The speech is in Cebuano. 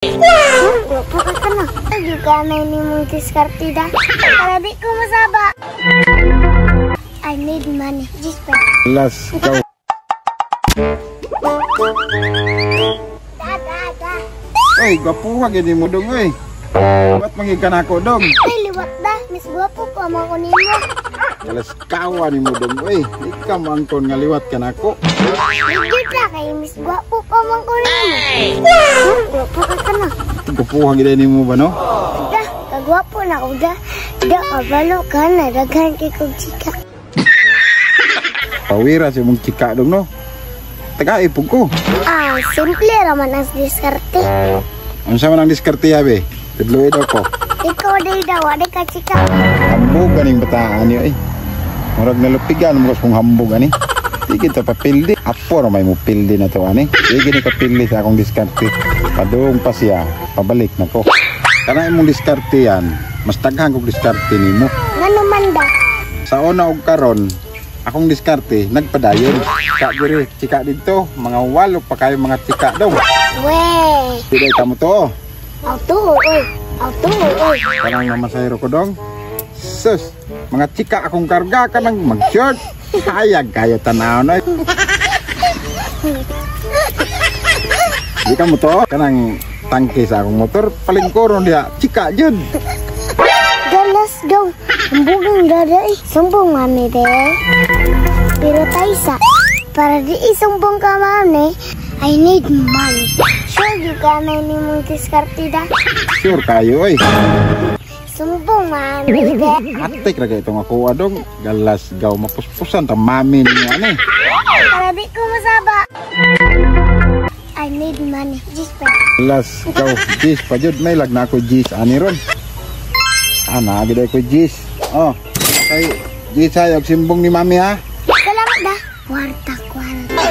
Gwapo ka ka na. Di ka na ni mong diskarte da. Para di ko masaba. I need money. Just pay. Let's go. Da, da, da. Oy, gwapo ka gini mo dong oy. Ba't mangig ka na ako dong? Ay, liwat da. Mas gwapo pa man ko nimo. Alas kawa ni mo dong oy. Ikaw mangkon nga liwat ka na ako. Hindi ka kay mas gwapo pa man ko nimo. Gwapo ka ka na. Gwapo ka gini mo ba no? Da, kagwapo na ko da. Da, kabalo ka na. Daghan kay kog chika. Pawira si mong chika dong no. Taga-ipog ko. Ah, simple raman ang diskarte. Unsa man ang diskarte yabe? Tudloy daw ko. Ikaw day daw, wala ka chika. Hambog ganing bataan niyo eh. Murag nalupigan mo kung hambog ani. Di kita papildi. Apo ra may mo pildi na to ani. Di gini ka pildi sa akong diskarte. Padung pa siya, pabalik na ko. Kana imong diskarte yan, mas daghan kog diskarte nimo. Ngano man da? Sa una og karon, akong diskarte nagpadayon. Chika diri, chika didto, mga walo pa kayo mga chika dong. Weh, Di ka mo to. Auto, oy. Auto, oy. Kanang namasahero ko dong. Sus, mga chika akong karga kanang mag-shirt. Hayag kayo tanaw na. Di ka mo to, kanang tangke sa akong motor, palingkoron diha, chika jud. Galas dong. Hambugang dada eh. Sumbong mami de. Pero taysa, para di isumbong ka mami, I need money. Sure you ka na ni mong diskarte da. Sure kayo oy. Sumbong mami de. Atik ra kay itong ako adong galas gaw mapuspusan ta mami ninyo ani. Para di ko masaba. I need money. Just pay. Galas gaw jis pa jud may lag na ako jis ani ron. Ana gid ko jis. Oh, kay jis ay og simbong ni mami ha. Salamat da. Kwarta, kwarta.